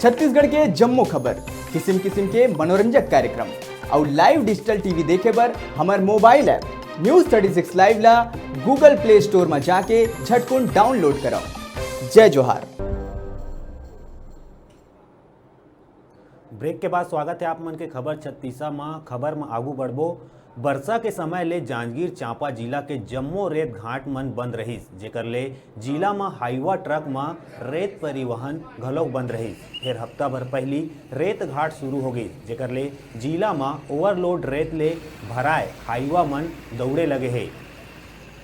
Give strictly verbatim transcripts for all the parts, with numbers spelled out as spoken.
छत्तीसगढ़ के जम्मो खबर, किसिम किसिम के मनोरंजक कार्यक्रम अउ live digital T V देखे बर हमर mobile app News thirty six Live ला Google Play Store म जाके झटकुन download करव। जय जोहार। ब्रेक के बाद स्वागत है आप मन के खबर छत्तीसा म। खबर म आगू बढ़बो। बरसा के समय ले जांजगीर चांपा जिला के जम्मो रेत घाट मन बंद रहिस, जेकर ले जिला म हाईवा ट्रक म रेत परिवहन घलोक बंद रहिस। फेर हफ्ता भर पहिली रेत घाट शुरू हो गइस, जेकर ले जिला म ओवरलोड रेत ले भराए हाईवा मन दौड़े लगे हे।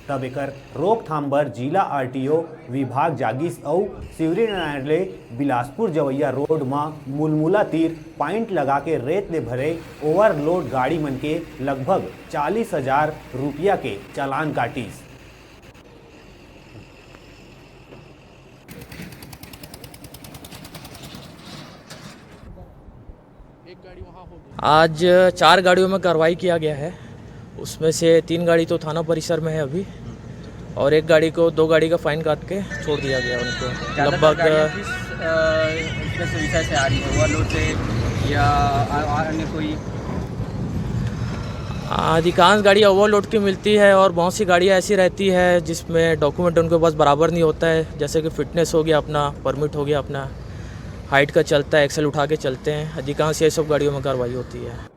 तब एकर रोकथाम बर जिला R T O विभाग जागिस अउ शिवरीनारायण ले बिलासपुर जवैया रोड म मुलमुला तीर पाइंट लगा के रेत ले भरे ओवरलोड गाड़ी मन के लगभग चालीस हजार रुपया के चालान काटिस। आज चार गाड़ियों में कार्रवाई किया गया है, उसमें से तीन गाड़ी तो थाना परिसर में है अभी, और एक गाड़ी को, दो गाड़ी का फाइन काट के छोड़ दिया गया उनको। ज़्यादातर लगभग गाड़ियाँ किस, अ, इसमें से, विषय से आ रही है, ओवरलोड से या अ, अन्य कोई? अधिकांश गाड़ी ओवरलोड की मिलती है और बहुत सी गाड़ियाँ ऐसी रहती है जिसमें डॉक्यूमेंट उनके पास बराबर नहीं होता है, जैसे कि फिटनेस हो गया अपना, परमिट हो गया अपना, हाइट का चलता है, एक्सेल उठा के चलते हैं, अधिकांश ये सब गाड़ियों में कार्रवाई होती है।